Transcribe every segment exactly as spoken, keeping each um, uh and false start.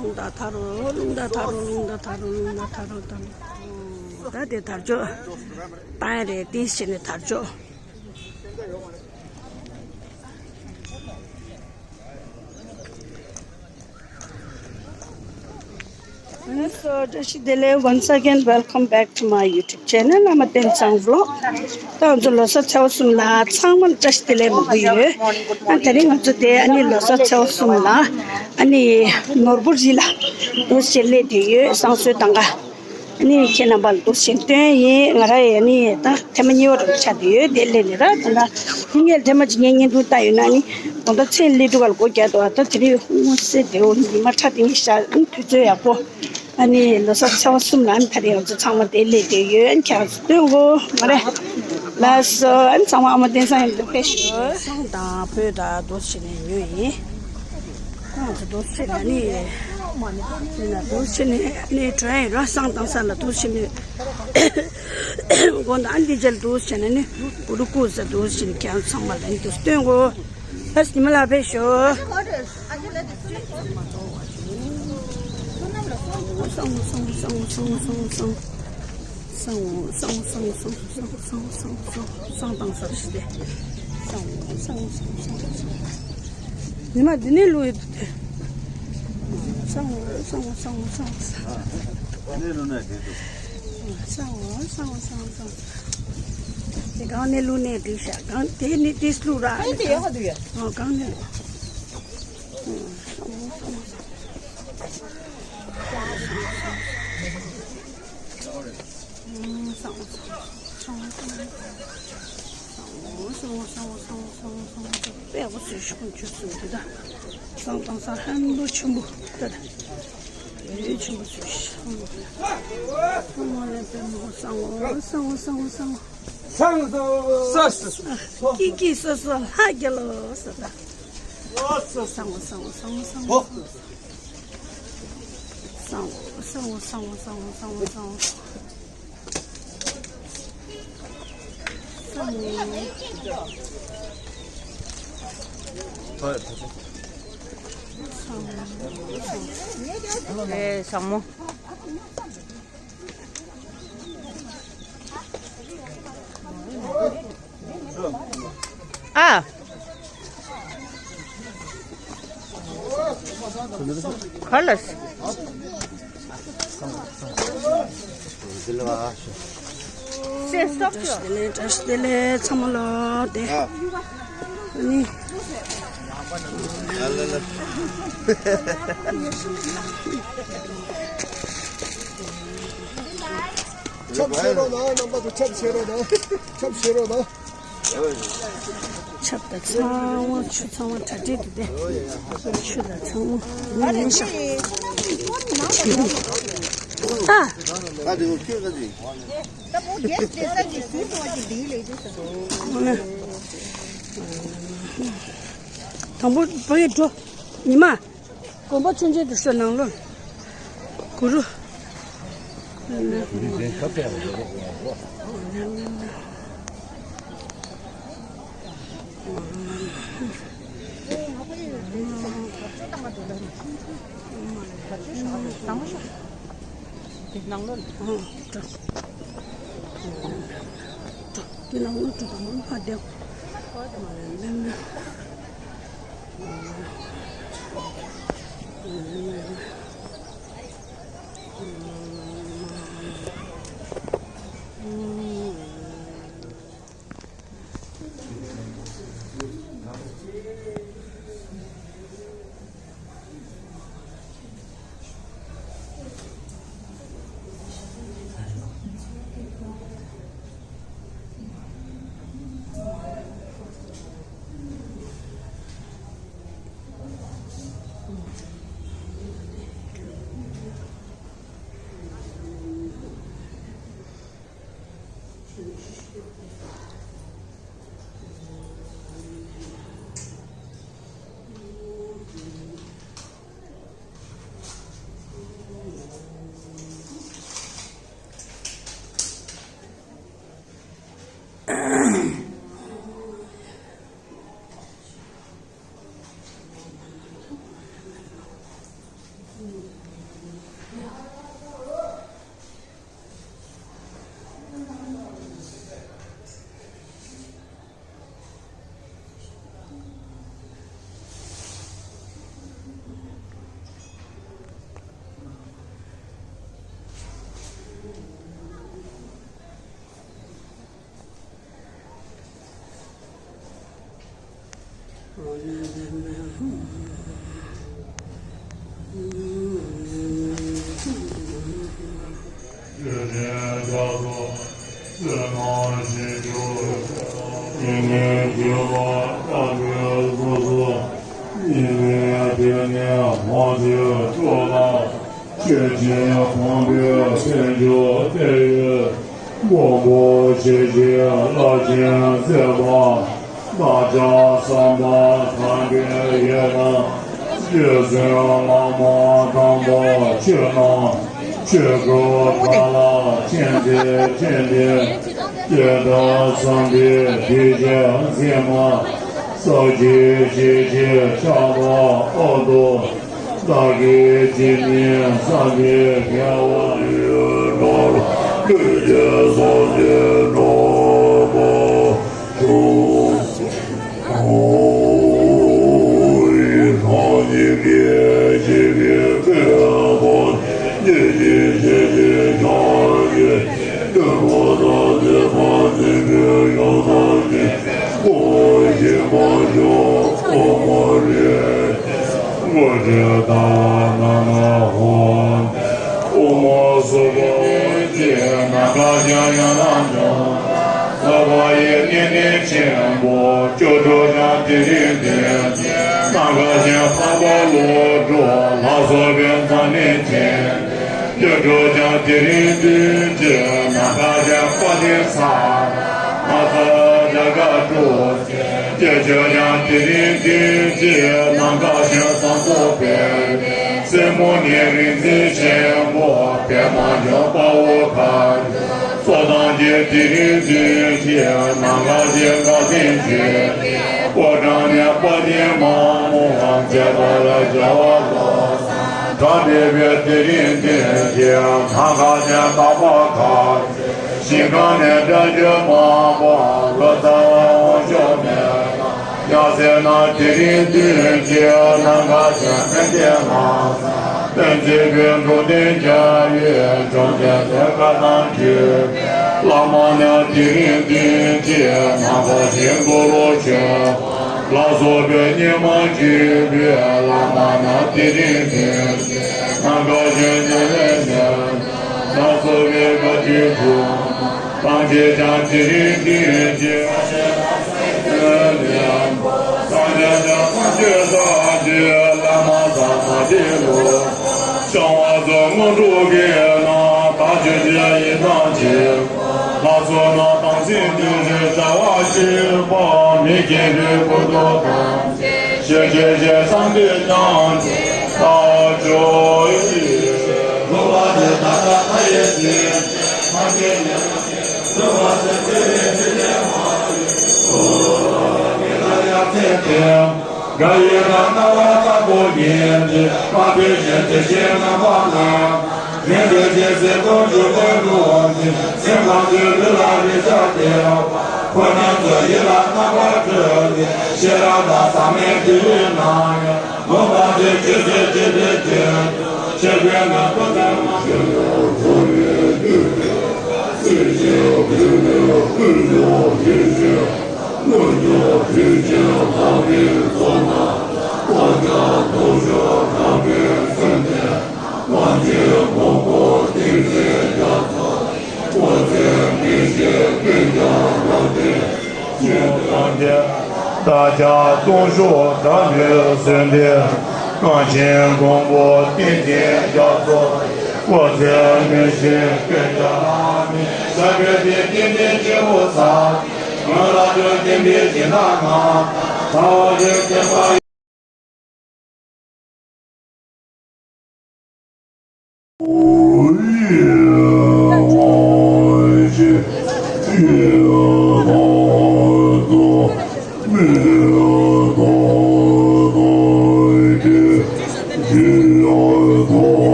རླུང་རྟ་དར་རོ། རླུང་རྟ་དར་རོ། རླུང་རྟ་དར་རོ། རླུང་རྟ་དར་རོ། དར་རོ། ད་དེ་དར་ལྕོག་བཏང་ཡ་རེད། ཏིས་བྱས་ནས་དར་ལྕོག Hello, བཀྲ་ཤིས་བདེ་ལེགས། Once again, welcome back to my YouTube channel. ཨ་མ་བསྟན་བཟང་vlog. ད་ང་ཚོ་ལོ་གསར་ཚེས་པ་གསུམ་ལ་ཚང་མར་བཀྲ་ཤིས་བདེ་ལེགས་མང་པོ་ཡོད། ཨ་དེ་རིང་ང་ཚོ་དེ་ཨ་ནི་ལོ་གསར་ཚེས་པ་གསུམ་ལ་ཨ་ནི་ནོར་བུ་རི་ལ་འདུག་སེ་སླེབས་བསྡད་ཡོད། བསང་གསོལ་གཏོང་ག་ཨ་ནི་ཁྱེད་རྣམ་པ་ལ་འདུག་སེ་སྟོན་ཡིན། ང་རང་ཡང་ཨ་ནི་ད་ཐེངས་མ་གཉིས་པ་རང་ཆགས་བསྡད་ཡོད། དེ་སླེབས་ནས་ར་ད་ལྟ་ངས་ཐེངས་མ་གཅིག་ངས་བརྙན་ཐུང་བལྟས་ཡོད་ན་ཨ་ནི་ད་ལྟ་ཚེས་སླེབས་འགྲོ་ག་ལ་སྒོ་རྒྱག་འདུག་ཨ་ད་དེ་རིང་དངོས་གསལ་བདེ་པོ། ཉི་མ་ཁྲ་ཐིང་ངེ་ཤར། ཨ་ནི་དུས་ཚོད་ཡག་པོ། ཨ་ནི་ལོ་གསར་ཚེས་པ་གསུམ་ལ་ཨ་ནི་ད་རེས་ང་ཚོ་ཚང་མ་དེ་སླེབས་བསྡད་ཡོད། ཨ་ནི་ཁྱེད་རང་ཚོ་སྟོན་དགོས། མ་རེད་ལགས་སོ། ཨ་ནི་ཚང་མ་ཨ་མ་བསྟན་བཟང་ཡོད་དུ་ཕེབས་ཤོག་བསང་དང་ཕོར་དང་འདུག་སེ་བྱས་ནས་ཉོས་ཡིན། ཁོང་ཚོ་འདུག་སེ་བྱས་ནས་ཨ་ནི་དེ་ན་འདུག་སེ་བྱས་ནས་ཨ་ནི་བྲོས་ཡིན་ར། བསང་བཏང་ས་ལ་འདུག་སེ་བྱས་ནས་དགོང་དག་ཨ་ནི་འདི་རྗེས་ལ་འདུག་སེ་བྱས་ནས་ཨ་ནི་གུ་རུ་སྐུ་ས་འདུག་སེ་བྱས་ནས་ཁྱེད་རང་ཚོ་ཚང་མ་ལ་ཨ་ནི་འདུག་སྟོན་དགོས། ལགས་སོ། ཉི་མ་ལགས་ཕེབས་ཤོག་བསང་བསང་བསང་བསང་བསང་བསང་བསང་བསང་བསང་བཏང་ས་ཞིག་སྟེ། བསང་བསང་བསང་བསང་བསང་། ཉི་མ་འདི་ནས་བླུགས་ཡོད་དེ། བསང་བསང་བསང་བསང་། ཨ་ནི་བླུགས་ན་འགྲིག་འདུག་བསང་བསང་བསང་བསང་། དེ་སྒང་ནས་བླུགས་ནས་འགྲིག་ཤག་སྒང་དེ་ནས་དེ་བླུགས་ར། ཨེ་དེ་ཡག་པོ་འདུག་ཡ། ཨ་སྒང་ནས་བླུགས། བསང་བསང་བསང་བསང་། བསང་བསང་བསང་བསང་། དཔེ་ཡག་པོ་བཟོས་ཤག་ཁོང་ཁྱོད་ཚོ་འདི་ད། བསང་བཏང་ས་ཧན་པོ་ཆེན་པོ་ད་ད། ཡོད་ཆེན་པོ་བཟོས་ཤག་ཨ་མ་ལས་དཔེ་མོ། བསང་བསང་བསང་བསང་། བསང་བསང་། ཀི་ཀི་སོ་སོ་ལྷ་རྒྱལ་ལོ་ཟེར་ད། བསང་བསང་བསང་བསང་། བསང་བསང་བསང་བསང་། ཨེ་བཟང་མོ། ཨ། ག་ལ། སེ་སྟོབས་ཆོག་བཀྲ་ཤིས་བདེ་ལེགས། བཀྲ་ཤིས་བདེ་ལེགས་ཚང་མ་ལ། དེ་ཨ་ནི། ཆབ་བྱེད་རོགས་གནང་། རྣམ་པ་ཚོ་ཆབ་བྱེད་རོགས་གནང་། ཆབ་བྱེད་རོགས་གནང་། ཆབ་དང་ཚང་མ་ཆུ་ཚང་མ་གྲ་སྒྲིག་ཏུ་བསྡད། ཆུ་དང་ཚང་མ་ནི་ལེན་ཤག་ཨ། ཨ་དེ་ཁྱོད་ཀ་ཅིག་དང་པོ་བོད་འགྲོ། ཉི་མ། དགོན་པ་མཆོད་མཇལ་དུ་ཤོག་ནང་ལོགས། གུ་རུ། ནང་ལོགས། འདི་ནང་ལོགས་འགྲོ་དང་ཕ་བདེ། ཆོས་ཀྱི་ཕུང་པོའི་ཐལ་འགྱུར་ཏེ། མགོན་པོ་ཆོས་ཀྱི་རླབས་ཆེན་མཛད་པ། བདག་ཅག་བསམ་པ་ཐག་པའི་ཡལ་ག། རྗེ་བཙུན་བླ་མ་དམ་པ་ཆོས་རྣམས་ཆོས་སྐུ་མཁའ་ལ་མཁྱེན་བརྩེ་ཅན་ཏེ། སྐྱེ་འགྲོ་བསམ་པའི་གདུལ་བྱ་འཛིན་མ། ས་བཅུའི་ཞིང་གི་ཆགས་པ་ཨ་ཏོ། བདག་གིས་ཇི་སྙེད་བསམ་པའི་དགེ་བ་ཡོད་དོ། ལུས་ཀྱི་སངས་རྒྱས་འགྲོ་བ་ཆོས། ཨོཾ་སྭ་བྷཱ་ཝ་ཏི་ནམ་མཁའ་ཡང་ན་འབྱུང་། སྭ་བྷཱ་ཡི་གནས་བརྟན་ཆེན་པོ། སྐྱབས་འགྲོ་ཀྱང་དེ་རིང་འདུན་གྱི། ནམ་མཁའ་བཞིན་འཕགས་པ་ཀླུ་སྒྲུབ། ལ་སོགས་པའི་མཛངས་བླུན་ཅན། སྐྱབས་འགྲོ་ཀྱང་དེ་རིང་འདུན་གྱི། ནམ་མཁའ་བཞིན་དཔལ་ལྡན་ས། ལ་སོགས་རྒྱ་གར་སྒྲུབ། སྐྱབས་འགྲོ་ཀྱང་དེ་རིང་འདུན་གྱི། ནམ་མཁའ་བཞིན་ཟངས་མཚོ་པདྨའི། སེར་མོ་ནས་རིག་འཛིན་ཆེན་པོ། པདྨ་འབྱུང་དཔའ་བོ་མཁའ། ཚོགས་དང་བཅས་དེ་རིང་འདུན་གྱི། ནམ་མཁའ་བཞིན་དགའ་ལྡན་ཆོས། ཕོ་བྲང་ནས་དཔལ་ལྡན་མ་མོ། མཛད་པར་བྱ་བ་ལ། གྲགས་འདས་པའི་དེ་རིང་འདུན་གྱི། ནམ་མཁའ་བཞིན་དག་པ་མཁའ། ཞིང་ཁམས་ནས་སྒྲ་བརྗོད་མང་པོ། ལོ་ཙཱ་བ་དབང་ཕྱུག་མེ། ཡང་སྲིད་ན་དེ་རིང་འདུན་གྱི། ནམ་མཁའ་བཞིན་ཕན་བདེའི་ངང་། དོན་མཛད་པའི་འགྲོ་དོན་རྒྱལ་བའི། འབྱུང་ལྡན་ལྷ་ཁང་དང་འདུས། བླ་མ་རྣམས་དེ་རིང་འདུན་གྱི། ནམ་མཁའ་བཞིན་གུ་རུ་ཆོས། ལ་སོགས་པའི་ཉི་མ་བཅུ་པའི། བླ་མ་རྣམས་དེ་རིང་འདུན་གྱི། ནམ་མཁའ་བཞིན་ཉེ་བའི་གནས། ལ་སོགས་པའི་དགའ་སྤྲོའི་དྲུང་། ཐམས་ཅད་ཀྱང་དེ་རིང་འདུན་གྱི། སངས་རྒྱས་ཀྱང་སངས་རྒྱས་སར་འདུས། བླ་མ་ཟབ་མོ་དེ་ལུ། བྱང་བ་ཚོགས་དངོས་གྲུབ་ཀྱི་ནང་། བདག་ཆོས་ཀྱི་ཡི་དམ་ཆེ། ལ་སོགས་རྣམས་དམ་ཚིག་འདུལ་ཞིང་བྱ་བ་གཅིག་པ། མི་སྐྱེ་བའི་ཕུང་པོ་ཐམས་ཅད། ཞི་བྱེད་ཅིང་བསམ་གཏན་ཀྱང་། ལྷ་མཆོག་ཡིད་བཞིན་འགྲོ་བ་དེ། ད་ལྟ་མཐའ་ཡས་ཏེ། སངས་རྒྱས་ཉིད་འགྲོ་བ་དེ། དེ་ལས་དེ་ལས་མ་ཡིན། ཨོ། ཉི་ཟླ་ཡར་ཚེས་བརྟན། དགའ་ཡི་དང་སྣང་བ་དཀར་པོ་ཉིད། དཔལ་དེ་བཞིན་དེ་བཞིན་རྣམ་པ་སྣ། མི་འདོད་ཅིང་སྲིད་དུ་འཇུག་པའི་བློ་ཅན། སེམས་ཁམས་ཀྱི་ལུས་ལ་རེག་བྱ་སྟེ། ཁོ་རྣམས་ཚོ་ཡིད་ལ་རྣམ་པར་གྲོལ་ཏེ། ཤེས་རབ་དང་ཟག་མེད་དེ་ཡི་ནང་། སྒོམ་པ་དེ་ཆོས་ཟད་བྱེད་པའི་དོན། ཆོས་པའི་ངང་དུ་བསྟན་མ། བདག་ཅག་ལྟུང་ཤོར་དགྲ་མིར་གཟོན་ཏེ། གངས་ཅན་མགོན་པོ་བསྟན་འཛིན་རྒྱ་མཚོ། སྐུ་ཚེ་སྨིན་ཞིང་ཀུན་ཀྱང་བླ་མའི། ཞབས་པད་དེ་བསྟན་པའི་སྐྱེས་བུ་ཚ། སྔོན་ལ་དོན་བསྟན་པའི་སྦྱིན་བདག་ངང་། ཚ་བ་རིགས་བསྟན་པ།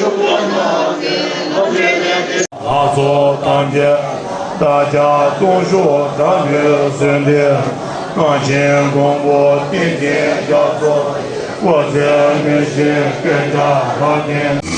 ལྷ་ཚོགས་ཐམས་ཅད་བདག་ཅག་སྟོང་གཞོལ་དགྲ་མེད་བཟོད་འདི། གངས་ཅན་མགོན་པོ་བསྟན་འཛིན་རྒྱ་མཚོ། དབུ་རྩེ་མི་ཤིགས་སྐད་རྒྱག་ལྷ་ལྡན།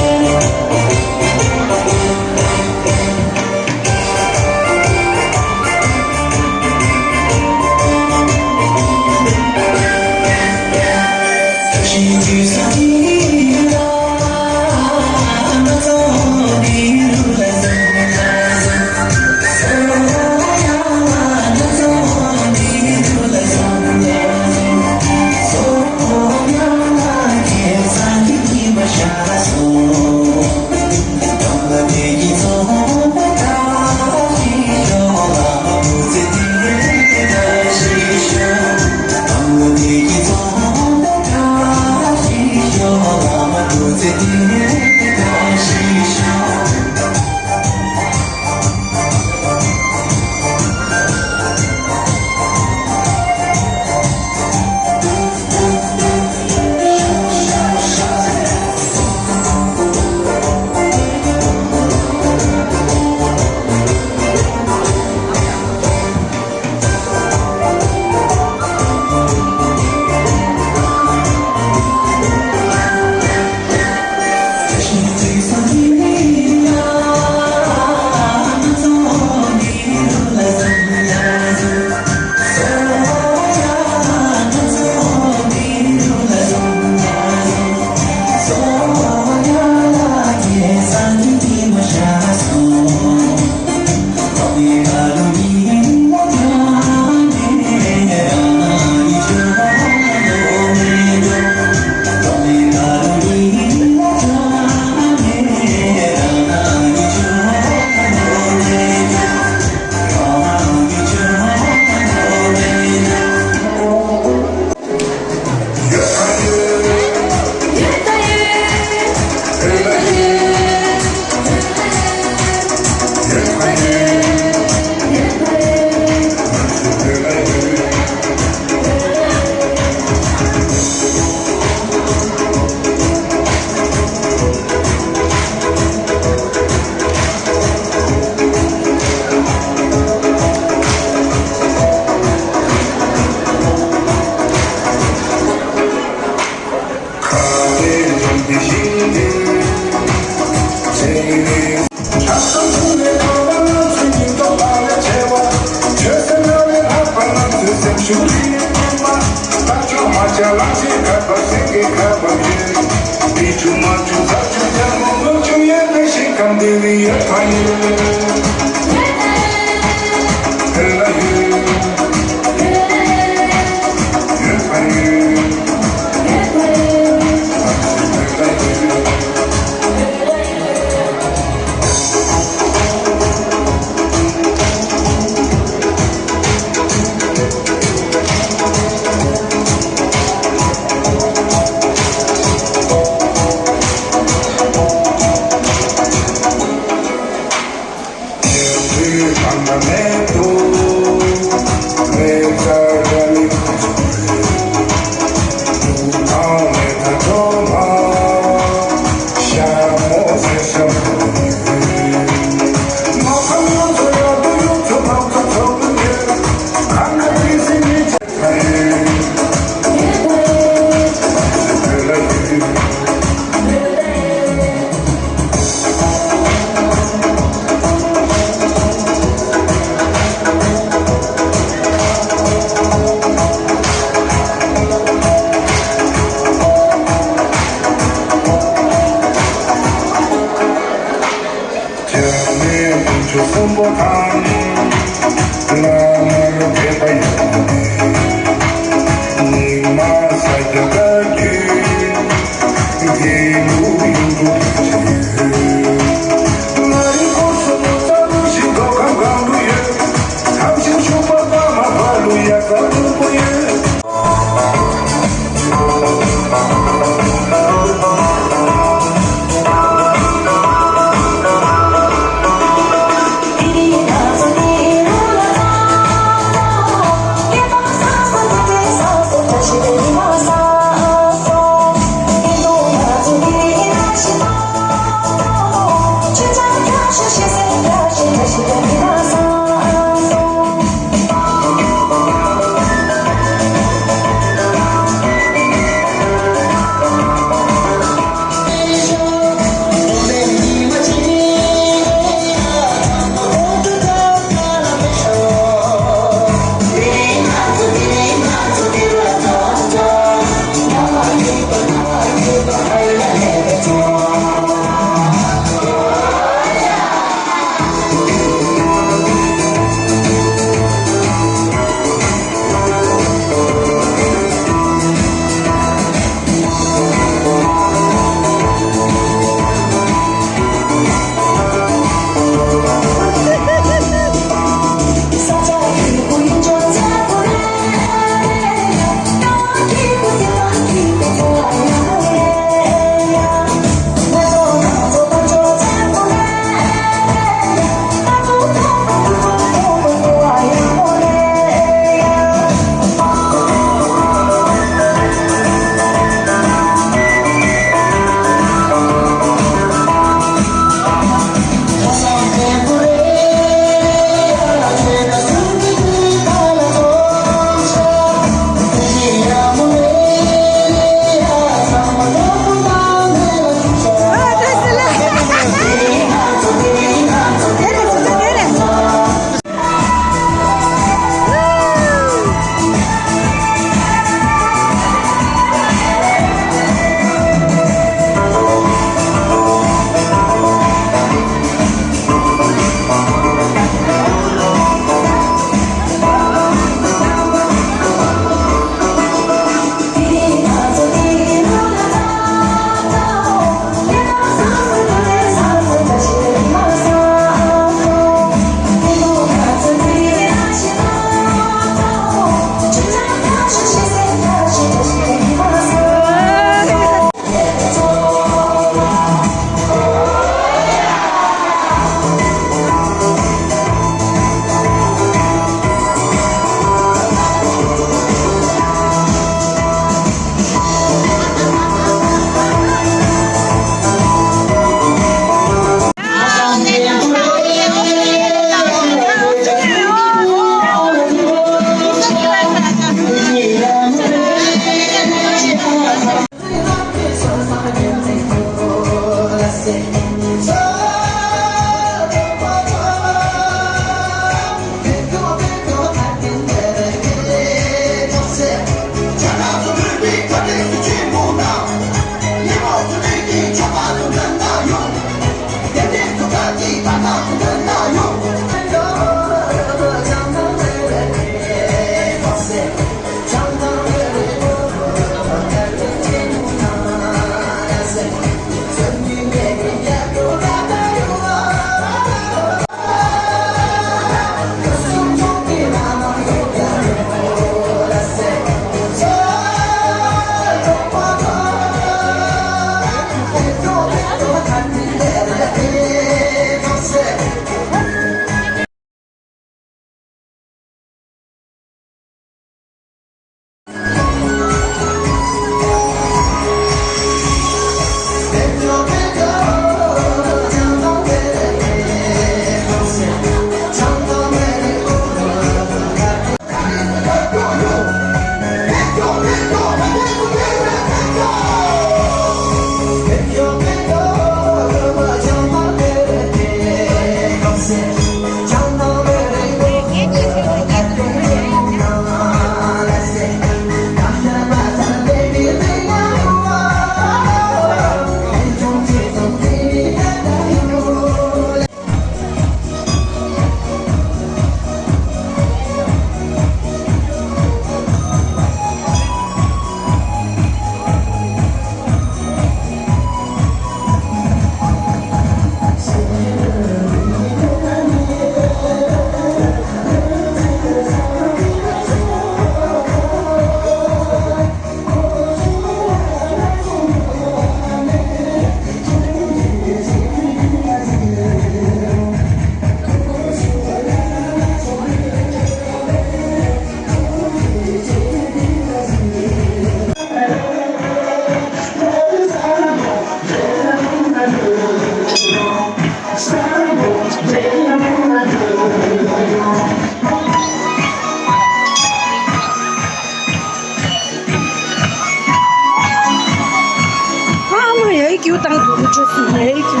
ཀྱུ་དང་དུ་ལུ་ཅོ་སི་ཧེ་ཀྱུ་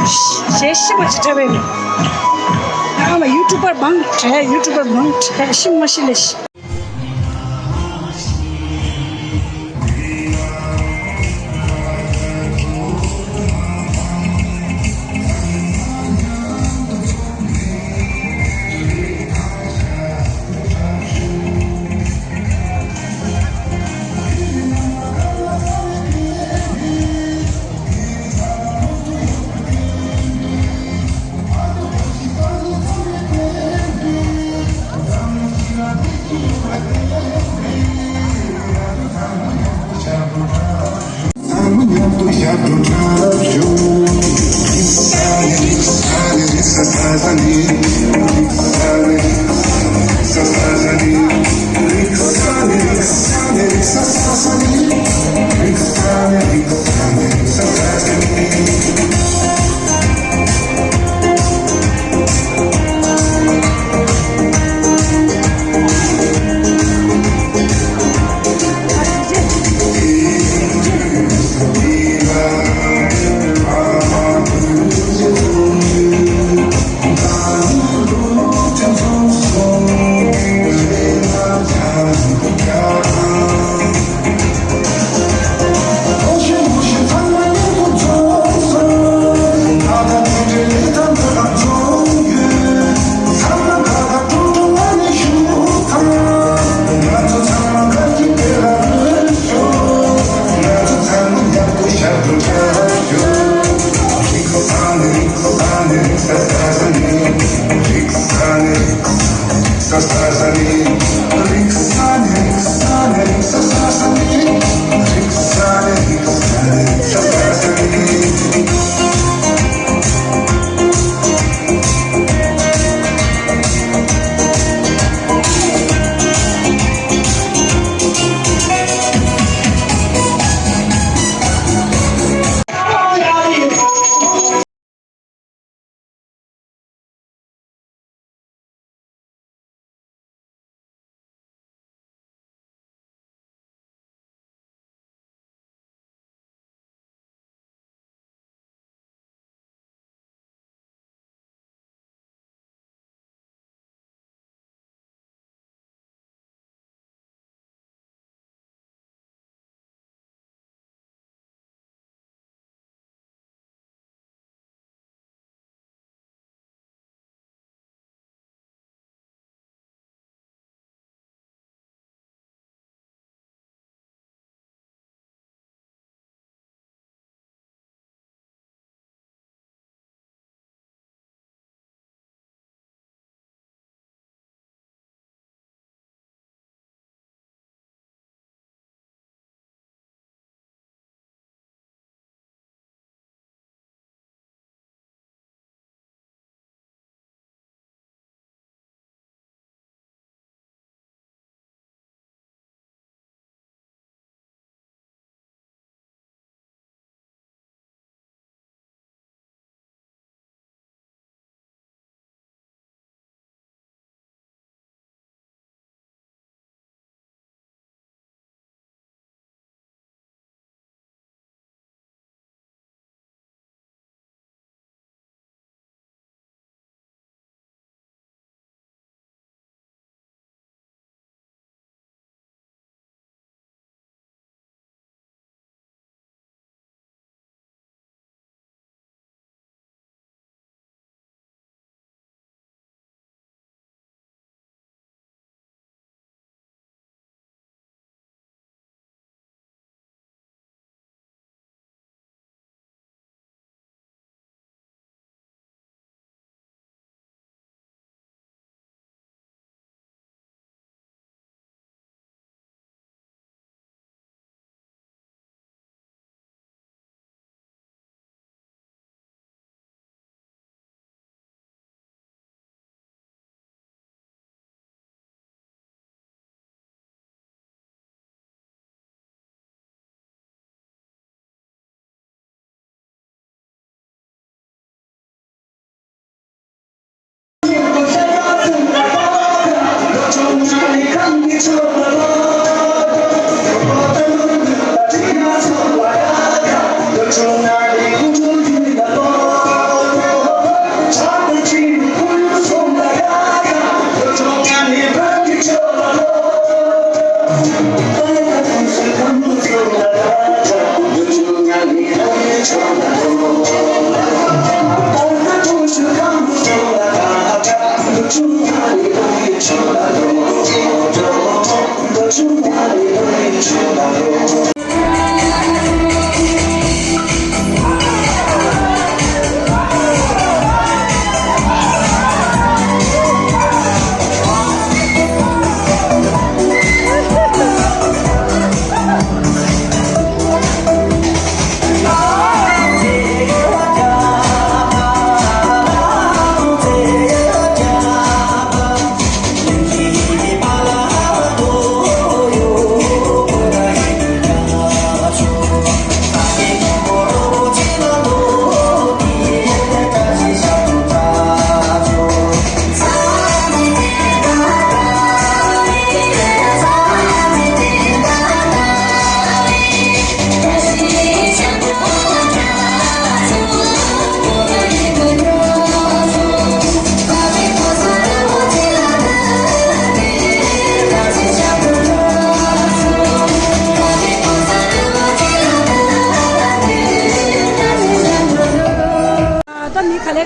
ཞེ་ཤི་མ་ཅི་ཁྲ་བའི་མི། ཨ་མ་ཡུ་ཊུབ་པར་མང་ཁྲ་ཡུ་ཊུབ་པར་མང་ཁྲ་ཤི་མ་ཤི་ལེ་ཤི།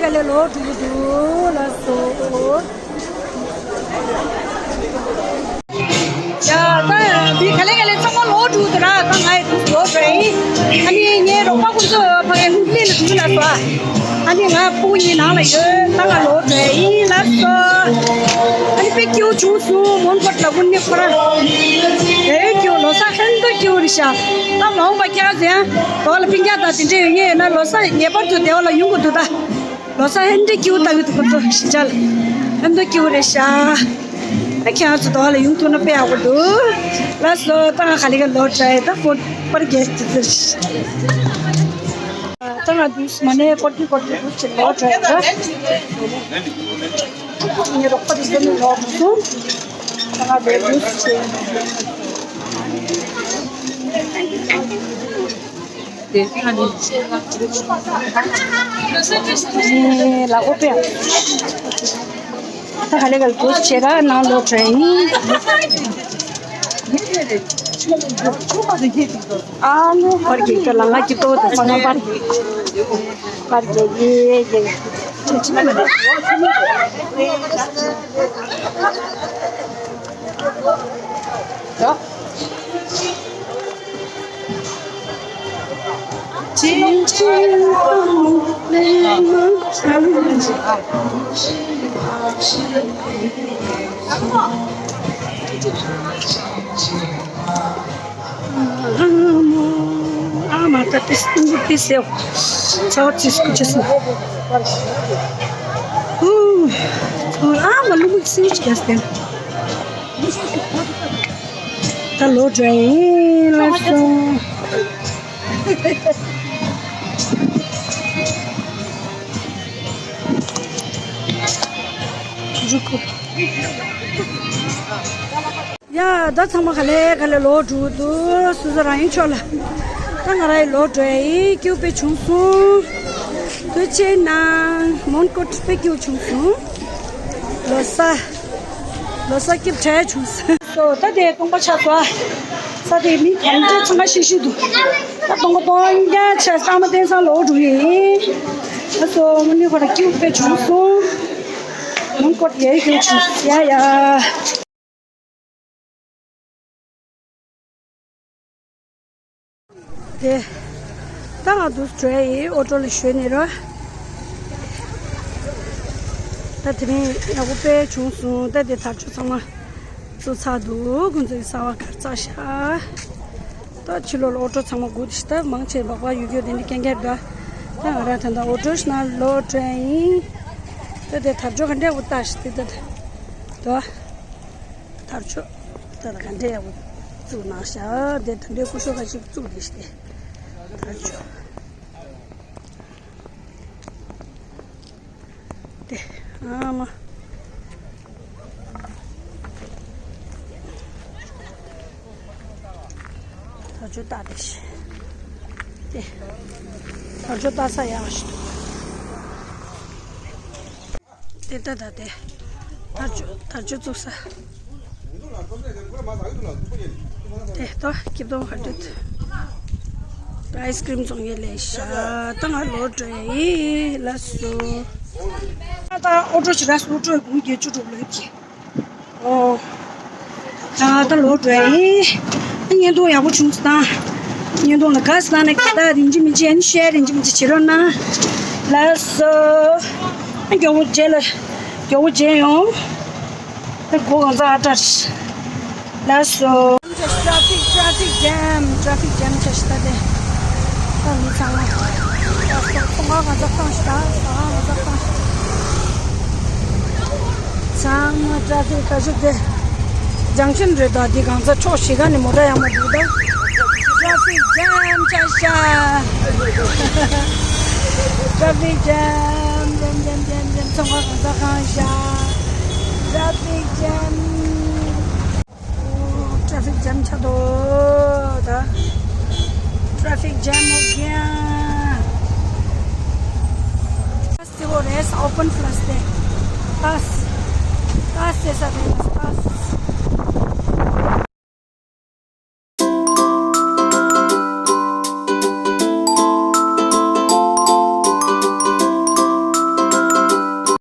ག་ལེ་ལོག་འགྲོ་གི་འདུག་ལགས་སོ། ཡ་ད་མི་ག་ལེ་ག་ལེ་ཚང་མ་ལོག་འགྲོ་གི་འདུག་ར། ད་ང་ཡི་ལོག་འགྲོ་ཡིན། ཨ་ནི་ངའི་རོགས་པ་ཁོང་ཚོ་ཕ་གིའི་ཧུན་ལི་ལ་འགྲོ་གི་ལགས་སོ། ཨ་ནི་ང་སྤུ་གུ་གཉིས་ནང་ལ་ཡོད། ད་ང་ལོག་འགྲོ་ཡིན་ལགས་སོ། ཨ་ནི་དཔེ་སྐྱིད་པོ་བྱུང་སོང་། མོན་གྷོ་ལ་ཀུན་ནི་ཁོ་ར། ཨེ་སྐྱིད་པོ། ལོ་གསར་ཧན་ཏོ་སྐྱིད་པོ་རེད་ཤག་ད་མ་འོངས་པ་ཁྱེད་རང་ཚོ་ཡང་དོ་ལ་སྤུན་ཀྱག་དང་དེ་འདྲ་ཡོད་ངེས་ཡོད་ན་ལོ་གསར་ངེས་པར་དུ་དེ་བ་ལ་ཡོང་དགོས་འདུག་ད། ལོ་གསར་ཧན་ཏོ་སྐྱིད་པོ་ལྟ་གི་འདུག་ཁོ་ཚོ་ཞིང་ཆ་ལ། ཧན་ཏོ་སྐྱིད་པོ་རེད་ཤག་ད་ཁྱེད་རང་ཚོ་དོ་ལ་ཡོང་ཐུབ་ན་དཔེ་ཡག་པོ་འདུག་ལགས་སོ། ད་ང་ག་ལེ་ག་ལོག་འགྲོ་ཡིན། ད་ཁོ་པར་རྒྱག་གི་འདུག་ད་ང་འདུག་མ་ནས་ཀོར་གི་ཀོར་གི་འདུག་ཅེས་ལོག་འགྲོ་ཡིན། ད་ངའི་རོགས་པ་དེ་ཚོ་ནི་ལོག་འགྲོ་སོང་། ད་ང་འདུག་ཅེས། ལ་ཨོ་པེ། ད་ག་ལེ་ག་ལེ་འདུག་བྱེད་ག་ནང་ལོག་འགྲོ་ཡིན། ཨ་ནུ་པར་རྒྱག་གི་ལ་ང་སྐྱིད་པོ་དང་ཚང་མ་པར་རྒྱག་པར་རྒྱག་གི་རྒྱག་ཨ་མ་ད་ཏིས་ཏིས་ཏིས་ཡོ། ཚ་བ་ཚིས་ཀུ་ཅིས་ན། ཨུ། ཨ་མ་ལུ་མིག་སིའུ་ཅི་ཡ་སྟེ། ད་ལོག་འགྲོ་ཡིན་ལགས་སོ། རུ་ཀོ། ཡ་ད་ཚང་མ་ག་ལེ་ག་ལེ་ལོག་འགྲོ་འདུག་སོ་སོ་རང་ཡུལ་ཕྱོགས་ལ། ད་ང་རང་ཡི་ལོག་འགྲོ་ཡིན། སྐྱིད་པོ་དཔེ་བྱུང་སོང་། ཐུགས་རྗེ་གནང་། མོན་གྷོ་དཔེ་སྐྱིད་པོ་བྱུང་སོང་། ལོ་གསར། ལོ་གསར་སྐྱིད་པོ་བྱུང་སོང་། སོ་ད་དེ་སྟོང་པ་ཆགས་སོང་། ས་དེ་མི་གང་འདྲ་ཚང་མ་ཤི་ཤི་འདུག་ད་སྟོང་པ་སྟོང་རྐྱང་ཆགས། ས་མ་བརྟན་སང་ལོག་འགྲོ་ཡིན། ཨ་སོ་མ་ནི་ཁོ་ར་སྐྱིད་པོ་དཔེ་བྱུང་སོང་། མོན་གྷོ་ཡ་ཡི་སྐྱིད་པོ་བྱུང་སོང་། ཡ་ཡ། དེ། ད་ང་འདུག་སེ་འགྲོ་ཡི་ཨོ་ཊོ་ལ་ཞོན་ནས་ར། ད་དེ་རིང་ཡག་པོ་དཔེ་བྱུང་སོང་། ད་དེ་དར་ལྕོག་ཚང་མ་བཙུགས་ཚར་འདུག་ཁོང་ཚོའི་གསར་པ་གར་ཚར་ཤག་ད་ཕྱི་ལོགས་ལ་ཨོ་ཊོ་ཚང་མ་སྒུག་བསྡད་ཤག་ད་མང་ཆེ་བ་བག་ཡོད་རྒྱུ་དེ་འདྲ་རྐྱང་རྐྱང་འདུག་ད་ང་རང་ད་ལྟ་ཨོ་ཊོ་ཞིག་ནང་ལོག་འགྲོ་ཡིན། ད་དེ་དར་ལྕོག་ག་འདྲ་ཡག་པོ་བཏགས་ཤག་དེ་ད་ད། དར་ལྕོག་ད་ལྟ་ག་འདྲ་ཡག་པོ་བཙུགས་གནང་ཤག་དེ་ད་འདྲའི་སྐུ་ཞབས་ཁ་ཅིག་བཙུགས་བསྡད་ཤག་དེ་དར་ལྕོག་དེ་ཨ་མ། དར་ལྕོག་བཏགས་བསྡད་ཤག་དེ་དར་ལྕོག་བཏགས་ས་ཡག་ཤག་དེ་ལྟ་ད་དེ། དར་ལྕོག་དར་ལྕོག་བཙུགས་ས། དེ་ལྟ་སྐྱིད་པོ་ག་འདྲ་འདུག་ཨའི་སི་ཀྲིམ་བཙོང་ཡས་སླེབས་ཤག་ད་ང་ལོག་འགྲོ་ཡ་ཡིན་ལགས་སོ། ད་ཨོ་ཊོ་ཞིག་རག་སོང་། ཨོ་ཊོ་ཡི་སྒོར་བརྒྱད་ཅུ་དྲུག་ལོས་ཀྱི། ཨོ། ད་ད་ལོག་འགྲོ་ཡ་ཡིན། བརྙན་ཐུང་ཡག་པོ་བྱུང་སོང་ད། བརྙན་ཐུང་ལ་དགའ་སོང་ན་དགའ་རྟགས་ཡིན་གཅིག་མིན་གཅིག་ཨ་ནི་ཤེར་ཡིན་གཅིག་མིན་གཅིག་བྱེད་རོགས་གནང་། ལགས་སོ། ཨ་མགྱོགས་པོ་རྗེས་ལ་མགྱོགས་པོ་མཇལ་ཡོང་། ད་སྒོ་གང་ཚ་ཨ་བྲ། ལགས་སོ། ཊ་ཕིག་ཊ་ཕིག་ཇམ། ཊ་ཕིག་ཇམ་ཆགས་ཤག་ད་དེ། ད་མི་ཚང་མ། ད་སོ་ཚོང་ཁང་གང་ཚ་བཏང་ཤག་ད་ཟ་ཁང་གང་ཚ་བཏང་ཤག་ཚང་མ་ཊ་ཕིག་ད་ཤུག་དེ། ཇང་ཤིན་རེད་ད། འདི་གང་ཚ་ཕྱོགས་བཞི་ཀ་ནས་མོ་ཊ་ཡག་མོ་འདུག་ད། ཊ་ཕིག་ཇམ་ཆགས་ཤག་ཊ་ཕིག་ཇམ་ཇམ་ཇམ་ཇམ་ཇམ། ཚོང་ཁང་གང་ཚ་གང་ཤག་ཊ་ཕིག་ཇམ། ཨོ། ཊ་ཕིག་ཇམ་ཆགས་འདུག་ད། ཊ་ཕིག་ཇམ་ཨེ་གེན། ཕ་སི་ཊི་ཝལ་རེད། ཨོ་པན་ཕ་ལ་སི་ཊིག་ཕ་སི། ཕ་སི་ཟེར་ས་རེད། ཕ་སི།